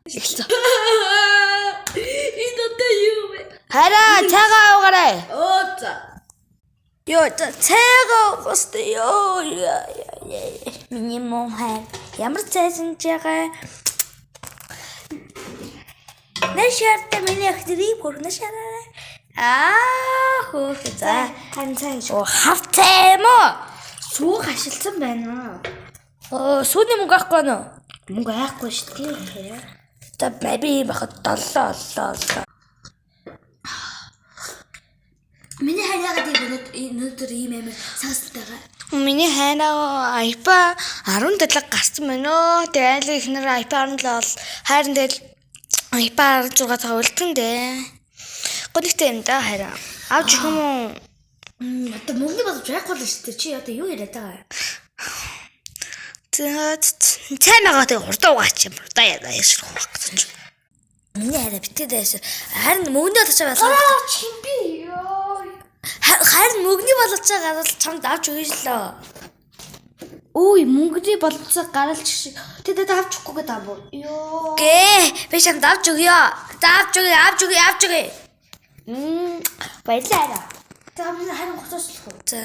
Эхэлсэн. Энэ одоо юу вэ? Хараа цайгаа уугаарай. Оо за. Йоо за цайгаа уухстай ёо. Миний муу хайр. Ямар цай санаж байгаа? Нашаартай миний ах зэрэг хөрх нашаарай. Аа хөөх за. Харин цай шиг. Оо хав цай юм уу? Сүү хашилсан байна. Оо сүүний мөнгө авахгүй нөө. Мөнгө айхгүй шүү дээ. За би юм бахад доллоо оллоо оллоо. Миний хайр яагаад ийм өнөөдөр ийм амар сагсалтай байгаа? Миний хайраа iPhone 17 гарсан байна өө. Тэгээ айлын ихнэр iPhone 17 бол хайрын тэгэл iPhone 16 тагаа үлдэн дээ. Гонигтай юм да хайраа. Авч өгөх юм уу? Одоо мөнгөний боломж байхгүй л шүү дээ. Чи одоо юу яриад байгаа юм? За цай магаа тэгээ хурдан угаач юм. Хурдан яа яшрах байх гэсэн чи. Миний хайраа битгий дайсар. Харин мөнгөний боломж байлаа. Аа чимби ёо. Харин мөнгөний боломж гарвал чамд авч өгнө лөө. Үй мөнгөний боломжтой гаралч шиг. Тэ тэ авч өгөхгүй гэдэг юм уу? Ёо. Гэ би чамд авч өгье. За авч өгье, авч өгье, авч өгье. Баярлалаа. За би харин гоцоослох уу? За.